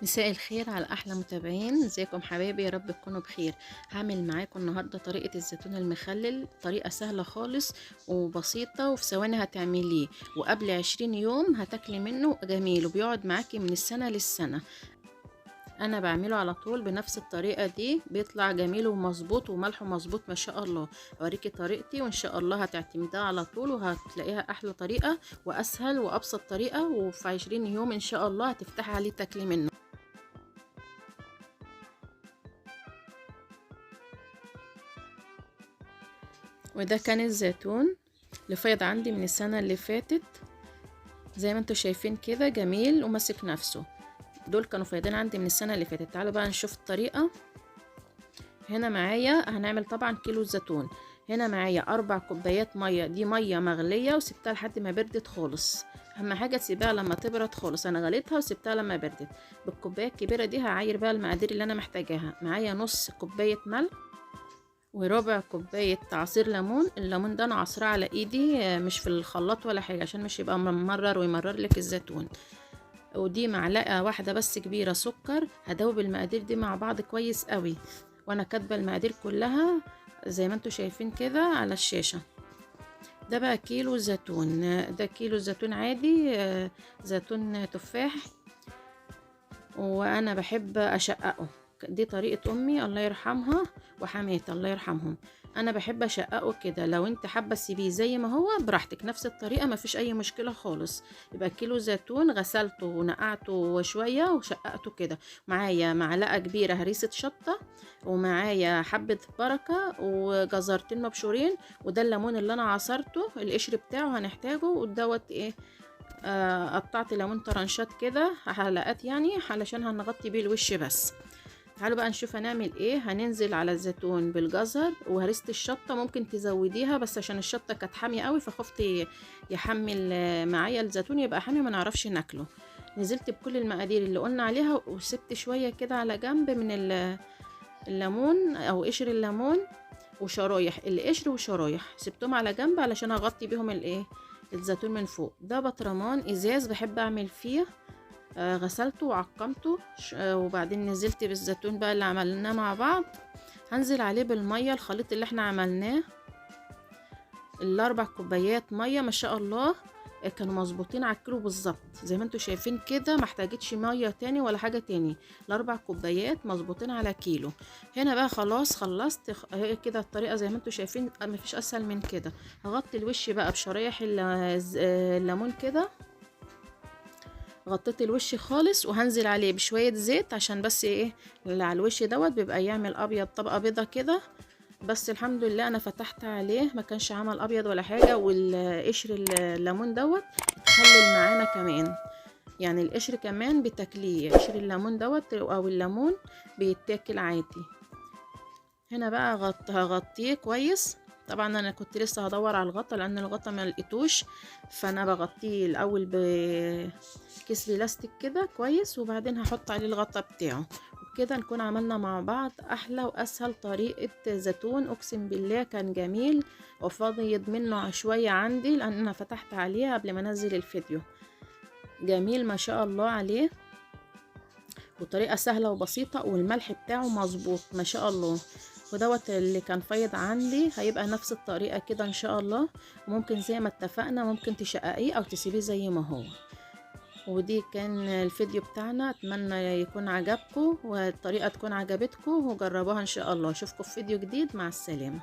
مساء الخير على احلى متابعين. ازيكم حبايبي؟ يا رب تكونوا بخير. هعمل معاكم النهارده طريقه الزيتون المخلل، طريقه سهلة خالص وبسيطة وفي ثواني هتعمليه، وقبل 20 يوم هتاكلي منه جميل وبيقعد معاكي من السنة للسنة. انا بعمله على طول بنفس الطريقة دي، بيطلع جميل ومظبوط وملحه مظبوط ما شاء الله. اوريكي طريقتي وان شاء الله هتعتمديها على طول وهتلاقيها احلى طريقه واسهل وابسط طريقه، وفي 20 يوم ان شاء الله هتفتحي عليه تاكلي منه. وده كان الزيتون اللي فايض عندي من السنة اللي فاتت، زي ما انتم شايفين كده جميل وماسك نفسه. دول كانوا فايضين عندي من السنة اللي فاتت. تعالوا بقى نشوف الطريقة. هنا معايا هنعمل طبعا كيلو زيتون. هنا معايا 4 كوبايات مية، دي مية مغليه وسبتها لحد ما بردت خالص. اهم حاجة تسيبها لما تبرد خالص، انا غليتها وسبتها لما بردت. بالكوبايه الكبيرة دي هعاير بقى المقادير اللي انا محتاجاها. معايا نص كوباية ملح وربع كوباية عصير ليمون. الليمون ده انا عصراه على ايدي مش في الخلاط ولا حاجة عشان مش يبقى ممرر ويمرر لك الزيتون. ودي معلقه واحدة بس كبيرة سكر. هدوب المقادير دي مع بعض كويس قوي، وانا كاتبه المقادير كلها زي ما انتم شايفين كده على الشاشة. ده بقى كيلو زيتون، ده كيلو زيتون عادي، زيتون تفاح، وانا بحب اشققه. دي طريقه امي الله يرحمها وحماتي الله يرحمهم، انا بحب اشققه كده. لو انت حابة تسيبيه زي ما هو براحتك، نفس الطريقة مفيش اي مشكلة خالص. يبقى كيلو زيتون غسلته ونقعته شوية وشققته كده. معايا معلقه كبيرة هريسه شطه، ومعايا حبه بركة وجزرتين مبشورين، وده الليمون اللي انا عصرته القشر بتاعه هنحتاجه. ودوت ايه، قطعت ليمون طرنشات كده حلقات يعني علشان هنغطي بيه الوش بس. تعالوا بقى نشوف هنعمل ايه. هننزل على الزيتون بالجزر وهرسة الشطة، ممكن تزوديها بس عشان الشطة كانت حامية قوي فخفت يحمل معايا الزيتون يبقى حامي ما نعرفش ناكله. نزلت بكل المقادير اللي قلنا عليها وسبت شوية كده على جنب من الليمون او قشر الليمون وشرايح القشر وشرايح، سبتهم على جنب علشان اغطي بيهم الايه الزيتون من فوق. ده بطرمان ازاز بحب اعمل فيه، غسلته وعقمته وبعدين نزلت بالزيتون بقى اللي عملناه مع بعض. هنزل عليه بالمية الخليط اللي احنا عملناه، ال4 كوبايات مية ما شاء الله كانوا مظبوطين على الكيلو بالظبط زي ما انتوا شايفين كده، ما احتاجتش مية تاني ولا حاجة تاني. ال4 كوبايات مظبوطين على كيلو. هنا بقى خلاص خلصت كده الطريقة زي ما انتوا شايفين، مفيش اسهل من كده. هغطي الوش بقى بشرايح الليمون كده، غطيت الوش خالص، وهنزل عليه بشوية زيت عشان بس ايه اللي على الوش دوت بيبقى يعمل ابيض طبقه بيضة كده. بس الحمد لله انا فتحت عليه ما كانش عمل ابيض ولا حاجة، والقشر الليمون دوت اتخلل معانا كمان، يعني القشر كمان بتاكليه، قشر الليمون دوت او الليمون بيتاكل عادي. هنا بقى هغطيه كويس. طبعا انا كنت لسه هدور على الغطا لان الغطا ما لقيتوش، فانا بغطيه الاول بكيس بلاستيك كده كويس، وبعدين هحط عليه الغطا بتاعه. وبكده نكون عملنا مع بعض احلى واسهل طريقه زيتون. اقسم بالله كان جميل وفاضيض منه شوية عندي لان انا فتحت عليه قبل ما انزل الفيديو. جميل ما شاء الله عليه، وطريقه سهلة وبسيطة، والملح بتاعه مظبوط ما شاء الله. ودوت اللي كان فايض عندي هيبقى نفس الطريقة كده ان شاء الله. وممكن زي ما اتفقنا ممكن تشققيه او تسيبيه زي ما هو. ودي كان الفيديو بتاعنا، اتمنى يكون عجبكم والطريقة تكون عجبتكم وجربوها ان شاء الله. اشوفكم في فيديو جديد، مع السلامة.